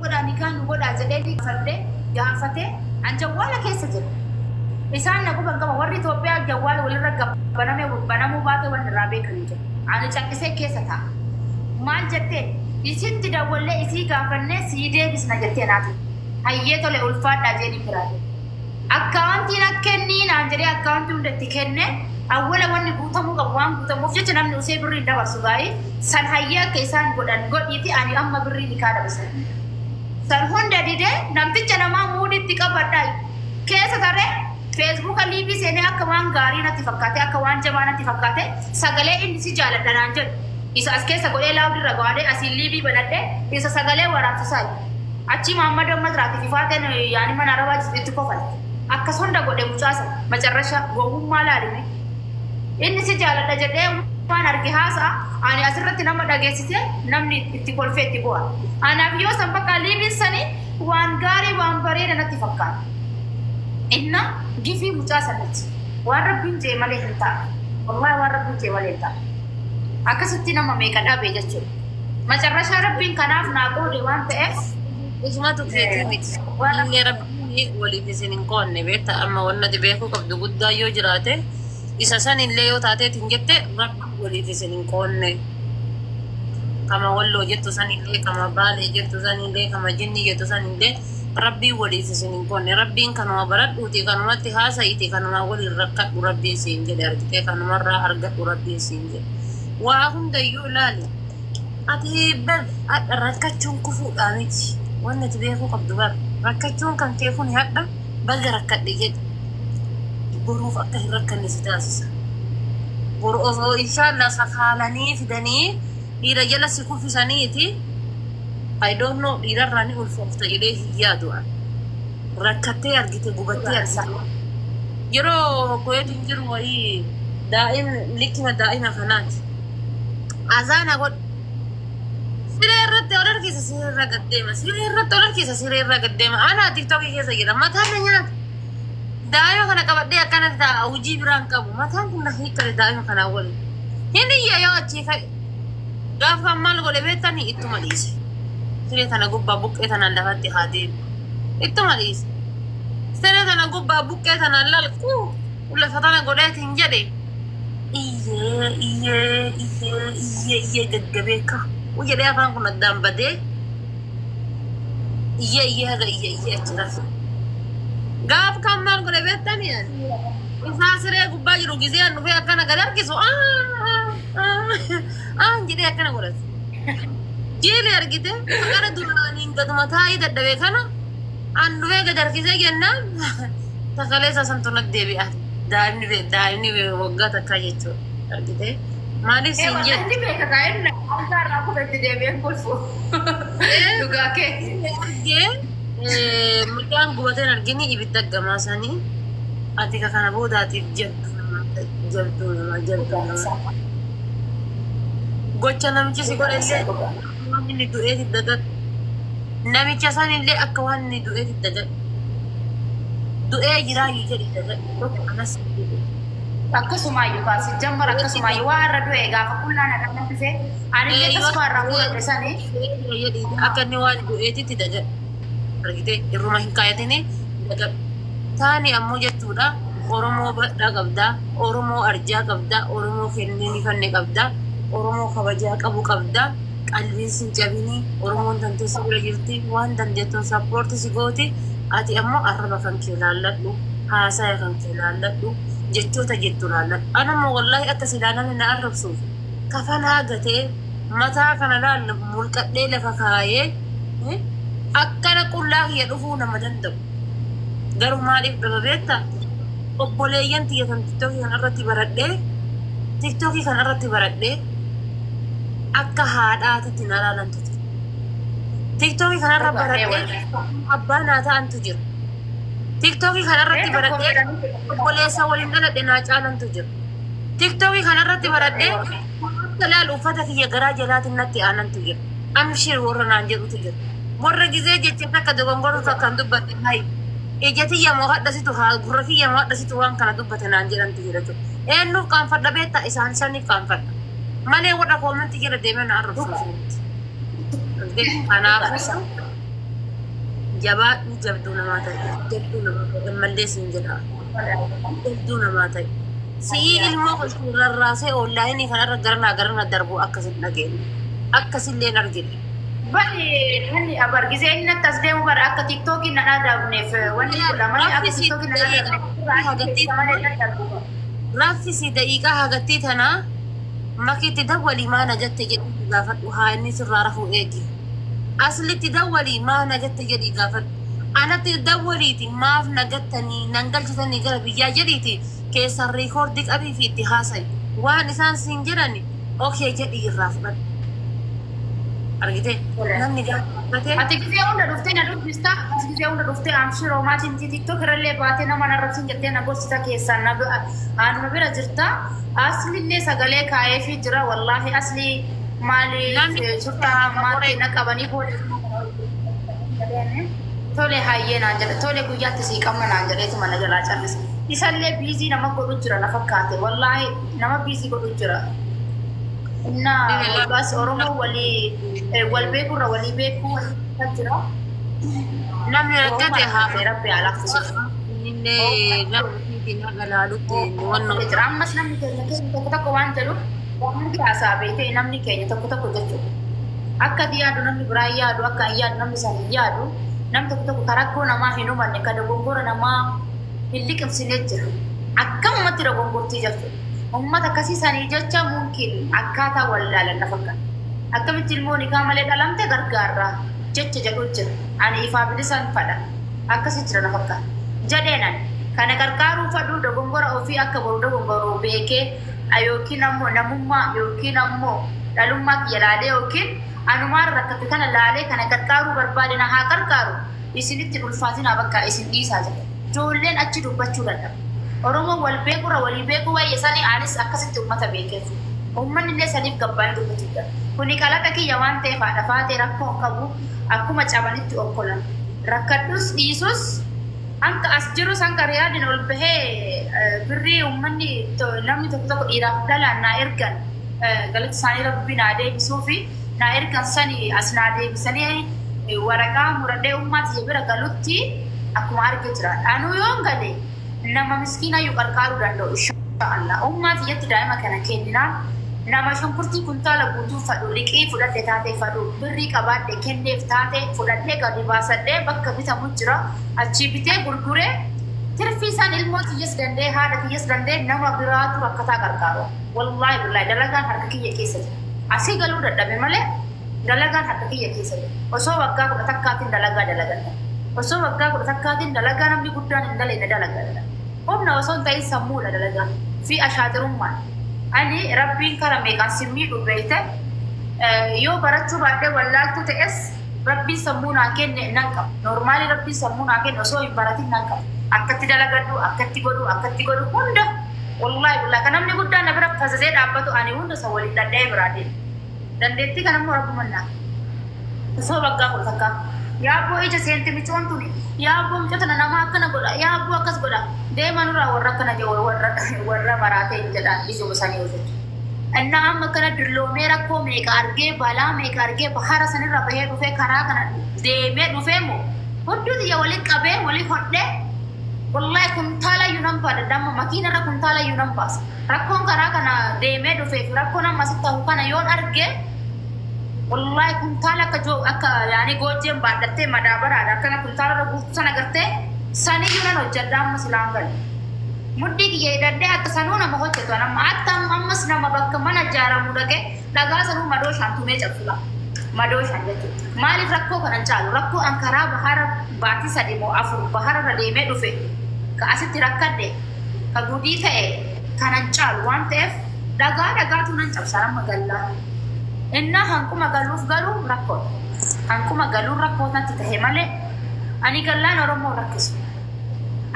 Godhaa, nikaa nu godhaa jedhee gaafadhe, gaafate. An jawwaala keessa jira. Isaan na quban qaba. Warri Itoophiyaa jawwaala walirra baname banamuu baate wanni irraa beekan hin jiru. Ani callisee keessa taa'a. Maal jettee? Isitti dawwallee isii gaafannee sii deebisna jettee naaf. Hayyee, tole, ulfaadhaa jedheen biraa deeme. Akkaawuntiin akka kennii naan jedhee akkaawuntii hunda itti kenne. Awwala wanni guutamuu qabu waan guutamuuf jecha namni usee birrii hin dabarsu gaa'ii san. Hayyee, akka isaan godhan godhiiti, ani amma birrii nikaa dabarsan. San hunda didee namticha namaa muuditti qabadhaa keessa taree Feesbuuka live seenee akka waan gaarii natti fakkaate, akka waan jabaa natti fakkaate, sagalee inni si jaaladha naan jedhu isa as keessa godhee loud irra gaadee asiin live banadhee isa sagalee waraabsisaa. Achi Maammadoo Masraatii fi Faateen yaani mana arabaa itti kofale. Akkas hunda godhe mucaa sana. Macarrasha gowwummaa laalime. Inni si jaaladha jedhee waan arge haasa'a. Ani asirratti nama dhageessise, namni itti kolfee itti bu'a. Anaaf yoo san bakka live sanii waan gaarii, waan bareeda natti fakkaata. Inna gifii mucaa sanatti. Waan Rabbiin jee malee hin ta'a. Wallaahi, waan Rabbiin jee malee hin ta'a. Akkasitti nama meeqa dhabe jechuudha. Macarrashaa Rabbiin kanaaf naa qoode waan ta'eef. Isumatu keetii miti. Illee Rabbiin waliif isin hin qoonne beekta. Amma wanni ati beekuu qabdu guddaa yoo jiraate, isa san illee yoo taateet hin jette, Rabbiin waliif isin hin qoonne. Kama Walloo jettu san illee, kama Baalee jettu san illee, kama Jinni jettu san illee, Rabbiin waliif isin hin qoonne. Rabbiin kanuma baradhuuti, kanumatti haasa'iiti, kanuma waliin rakkadhu Rabbiin siin jedhe argitee, kanumarraa argadhu Rabbiin siin jedhe. Waa hundayyuu ilaali. Ati bar hadha rakkachuun kufuudhaa miti. Wanni ati beekuu qabdu bar rakkachuun kan kee kun hadha baga rakkadhe jedhi. Boruuf akka hin rakkanne si taasisa. Boru osoo inshaallah sakaalanii fidanii dhiira jala si kuffisaniiti, I don't know, dhiirarraa ni ulfoofta jedhee hin yaadu ani. Rakkattee argite, gubattee argite. Yeroo Kuweetiin jiru wayii daa'im likkima daa'ima kanaati. Azaana godhe. Siree irratti ol harkisa, siree irra gad deema. Siree irratti ol harkisa, siree irra gad deema. Ana TikTokii keessa jira. Mataan na nyaata. Daa'ima kana qabadhee akkanatti taa'a, hojii biraan qabu. Mataan kun na hiikkate daa'ima kanaa waliin. Hin iyya yoo achii ka'e. Gaafa kan maal godhe beektanii? Ittuma dhiise. Siree tana gubbaa buqqee tanaan lafatti haa deemu. Ittuma dhiise. Siree tana gubbaa buqqee tanaan lalquu lafa tana godheetiin jedhe. Iyyee iyyee iyyee iyyee iyyee gaggabee ka jedhee afaan kun addaan badee iyyee iyyee haga iyyee iyyee achi rafe. Gaaf kan maal godhe beektanii ani? Isaa siree gubbaa jiru gizee an dhufee akkana gad harkisu aan jedhee akkana godhate. Jiili argite akkana duraaniin gaduma taa'ii dadhabe kana an dhufee gad harkisee jennaan takalee isaa santu natti deebi'a. Daa'imni waggaa takkaa jechuudha. Argite maaliif siin jedhe. Inni beeka kaa'inna algaa irraa kufetti deebi'een kolfu. Dhugaa kee. Argee mucaan gubateen argini ibidda gamaa sanii ati ka kana boodaatiif jabduu namaa ta'e, jabduu namaa, jabduu namaa. Gocha namichi si godhe illee waan inni du'eeti dagadhu. Namicha san illee akka waan inni du'eeti dagadhu. Du'ee jiraayyuu jedhi dagadhu. Anas jedhe. Akkasumaayyuu kaasi jammar, akkasumaayyuu waa irra du'e gaafa qullaa nagaa dhufe anillee tasfaa irraa muradhe sanii. Akka inni waan du'eetitti dagadhu. Argitee irruma hin kaayatini dagadhu. Taani ammoo jechuudha, Oromoo badhaa qabdaa, Oromoo arjaa qabdaa, Oromoo kennee ni fanne qabdaa, Oromoo kabajaa qabu qabdaa. Qalbiin sin cabinii, Oromoon tantee si bira jirti, waan dandeettuun support si gooti. Ati ammoo arraba kan kee laalladhu, haasaya kan kee laalladhu, jechoota jettu laalladhu. Anammoo wallaahi akka silaa namni na arrabsuuf kafanaa gatee mataa kana laal mulqadhee lafa kaayee akkana qullaa kiyya dhufuu nama danda'u. Garuu maaliif dhaba beektaa? Obboleeyyan tiyya kan TikTokii kana irratti baradhee, TikTokii kana irratti baradhee akka haadhaatitti na ilaalantu jira. TikTokii kana irra baradhee abbaa naa ta'antu jira. TikTokii kana irratti baradhee obboleessa waliin dhaladhe naa caalantu jira. TikTokii kana irratti baradhee akka laal uffata kiyya garaa jalaatiin natti aanantu jira. Amshir warra naan jedhutu jira. Warra gizee jecha takka dogongoruu takka hin dubbadhe hayi. Ija tiyya moo hadhasitu haa gurra kiyya moo hadhasitu waan kana dubbate naan jedhantu jira jechuudha. Eenyuuf qaanfadha beektaa? Isaan saniif qaanfadha. Malee warra commentii jala deemee na arrabsuuf miti. Kanaafuu Jabaadhu, jabduu namaa ta'e, jabduu namaa ta'e, ammallee siin jedha. Jabduu namaa ta'e. Si'ii ilmoo kan rarraasee onlaayinii kanarra garanaa garana darbu akkasin dhageenye. Akkasillee hin argine. Bari wanni abar gisee inni akkas deemu bara akka tiktookiin na dhaadabneef wanni godha malee akka Raffisi tiktookiin na dhaadabneef malee na darbu. Raffisi daqiiqaa hagattii tanaa makiitti dawwalii maana jette jedhii gaafadhu, haa inni sirraa rafuu eegi. Aslitti dawwalii maana jette jedhii gaafadhu. Anatti dawwaliiti maaf na gattanii nan galchitanii gara biyyaa jedhiiti keessan riikoordii qabii fi itti haasa'i. Waan isaan siin jedhan okay jedhii irraa fudhadhu. Argitee namni gaafa Ati gisee hunda dhuftee na dubbista, ati gisee hunda dhuftee amshiroo maatiin tiktok irrallee baatee nama narrabsin jettee na gorsita keessaan na anuma bira jirta. Aslillee sagalee kaa'eefii jira, wallaahi asli maali Namni surtaa maatii na qabanii booda tole hayyee naan jedhe, tole guyyaatti sii qabna naan jedheetu mana jalaa callise. Isallee busy nama godhu jira na fakkaate, wallaahi nama busy godhu jira. Inna bas Oromoo walii wal beekurra walii beekuu kan jira. Namni rakkate haa Rabbi haa laaffisu. Innillee gara ofiitiin haga laalutti wannoo. Jira ammas namni keenya keenya tokko tokko waan jedhu waan haasaa beekee namni keenya tokko tokko jechuudha. Akka ati yaadu namni biraa hin yaadu, akka hin yaadu namni sana hin yaadu, namni tokko tokko kan rakkoo namaa hin hubanne, kan dogongora namaa hin liqimsine jira. Akkamumatti dogongortii jechuudha. Uummata akkasii sanii jecha mumkin akkaataa wallaalan na fakkaata. Akkamitti ilmoon hikaa malee dhalamte gargaarraa jecha jedhu jira. Ani ifaa bilisaan fadha. Akkasii jira na fakkaata. Jedheenan kana gargaaruu fadhuu dogongora ofii akka boru dogongoruu beekee yookiin ammoo namummaa yookiin ammoo dhalummaa kiyya laalee yookiin anumaan rakkate kana laalee kana gargaaruu barbaade na haa gargaaru, isinitti ulfaatinaa bakka isin dhiisaa jedhe. Ijoolleen achi dubbachuu dadhabu. Oromoon wal beekurra walii beekuu wayyee sanii anis akkasitti uummata beekeef. Uummanni illee saniif gabbaanii dubbachuu jira. Kuni kalaqa kiyya waan ta'eef haadha faatee rakkoo hin qabu, akkuma cabanitti okkolan. Rakkadhus dhiisus, hanka as jirus, hanka riyaadin ol bahee birrii uummanni namni tokko tokko dhiiraaf dhalaan naa ergan, galata isaanii rabbi naa deebisuu fi naa ergan sani as naa deebisanii waraqaa muradhee uummaati bira galutti akkuma arge jira. Anuu yoon gale nama miskiinayyuu qarqaaruu danda'u inshaallah. Ummaa tiyyatti daa'ima kana kenninaan nama shunkurtii kuntaala guutuu fadhu liqii fudhadhe taatee fadhu birrii qabaadhe kenneef taate fudhadhee gadi baasadhee bakka bitamu jira achii bitee gurguree tirfii isaan ilmoo tiyyas danda'ee haadha tiyyas danda'ee nama biraatu rakkataa gargaaru. Wallaahi billaahi dalagaan harka kiyya keessa jira. Asii galuu dadhabe malee dalagaan harka kiyya keessa jira. Osoo waggaa 11n dalagaa dalagadha. Osoo waggaa 11n dalagaa namni guddaan hin dalagne dalagadha. Humna osoo hin ta'in sammuudha dalagaa fi ashaaxirummaan. Ani rabbiin kara meeqaan si miidhu beekte, yoo barachuu baadhee wallaaltuu ta'es rabbiin sammuu naa kenne nan qaba. Normally rabbiin sammuu naa kenne osoo hin baratin nan qaba. Akkatti dalagadhu, akkatti godhu, akkatti godhu hunda, wallaahi billaahi kan namni guddaan na bira fasasee dhaabbatu ani hunda isa waliin dhadha'ee biraa deema. Dandeettii kana immoo rabbuma naa osoo waggaa 11. Yaabboo ija seenti micoon tuni, yaabboo mucaa tana nama akkana godha, yaabboo akkas godha. Deema nurraa warra akkana jedhu, warra maraatee hin jedhaan ijuma sanii hojjetu. Innaa amma akkana dulloomee rakkoo meeqa argee, balaa meeqa argee, bahara sanirra bahee dhufee karaa kana deemee dhufee moo hudduu xiyya waliin qabee walii hodhee wallahi kuntaala iyyuu nan baadha, damma makiinarra kuntaala iyyuu nan baasa. Rakkoon karaa kana deemee dhufee fi rakkoon amma asitti ta'u kana yoon arge wallahi kuntaala akka joo akka yaani goojjeen baadhattee madaabaraadha akkana kuntaala irra guutuu sana gartee saniyyuu nan hojjedha amma silaan galu. Mudhii kiyya hidhadhee akka sanuu nama hojjetu amma akka ammas nama bakka mana ijaaramu dhaqee dhagaa sanuu madooshaan tumee cabsula. Madooshaan jechuudha. Maaliif rakkoo kana caalu? Rakkoo an karaa bahara baatii 3 moo 4 bahara irra deemee dhufe ka asitti rakkadhe ka gudii ta'e kanan caalu waan ta'eef dhagaa dhagaatu nan cabsa amma gallaa. Innaa hanquma galuuf garuu rakkoodha. Hanquma galuun rakkoo natti tahe malee ani gallaan Oromoo rakkisu.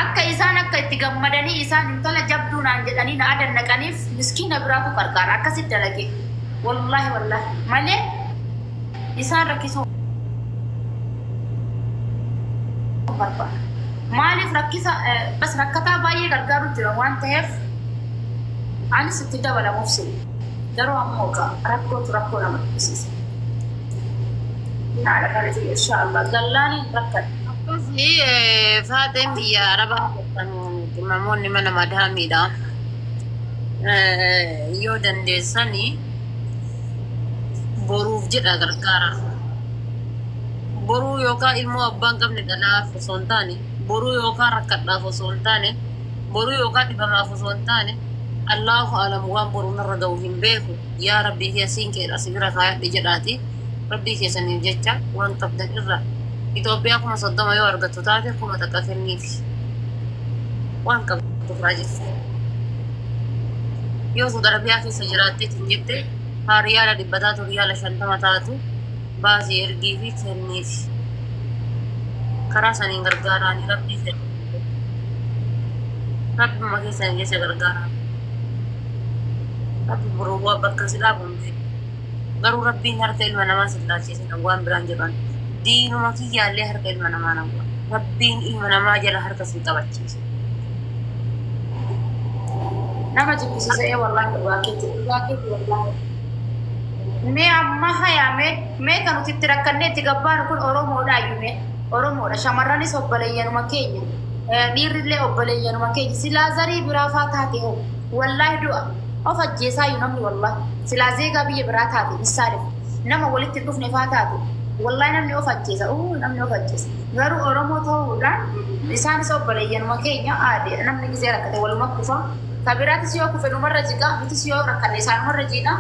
Akka isaan akka itti gammadanii isaan intala jabduu naan jedhanii na adannaqaniif miskiina biraatu qarqaara akkasitti dalage. Wallaahi wallaahi malee isaan rakkisuu barbaada. Maaliif rakkisa bas rakkataa baay'ee gargaaru jira waan ta'eef anis itti dabalamuuf sini. Garuu ammoo rakkootu rakkoo nama dhibbisiisa. Naadha qalbii inshaallah gallaaniin rakkadha. Faaxeen biyya Arabaa kan namoonni mana madaamiidha. Yoo dandeessanii boruuf jedha gargaara. Boruu yookaan ilmoo abbaan qabne dhalaaf osoo hin taane, boruu yookaan rakkadhaaf osoo hin taane, boruu yookaan dhibamaaf osoo hin taane, Allahu alam waan boruu narra ga'u hin beeku. Yaa Rabbii kee siin keedha si bira kaayadhe jedhaati. Rabbii keessaniif jecha waan qabdan irra Itoophiyaa 30,000 yoo argattu taate 1,000 kenniifi. Waan qabdu irraa jechuudha. Yoo Saudi Arabiyaa keessa jiraatteet hin jette haa riyaala 100 taatu riyaala 50 taatu baasii ergii fi kenniifi. Karaa saniin gargaaraanii rabbii keessaniif. Rabbuma keessaniif jecha gargaaraa. Rabbi boruu waa bakka si dhaabu hin beeku. Garuu Rabbiin harka ilma namaa sin laalchisin waan biraan jedhan. Diinuma kiyyaallee harka ilma namaa nan godha. Rabbiin ilma namaa jala harka sin qabachiisa. Nama jibbisiisa ee wallaahi dhugaa keetti dhugaa keetti wallaahi. Mee amma hayaa mee mee kan nuti itti rakkannee itti gabbaanu kun Oromoodhaayyuu mee Oromoodha shamarranis obboleeyyanuma keenya dhiirrillee obboleeyyanuma keenya silaa zarii biraa faa taate hoo wallaahi du'a of ajjeesaayyuu namni wallaahi silaa zeegaa biyya biraa taate misaalif nama walitti hin dhufne faa taate wallaahi namni of ajjeesa uu namni of ajjeesa garuu Oromoo ta'uudhaan isaanis obboleeyyanuma keenya aadeedha namni gizee rakkate waluma kufa ka biraatis yoo kufe numarra jiga nutis yoo rakkanne isaanumarra jiidha.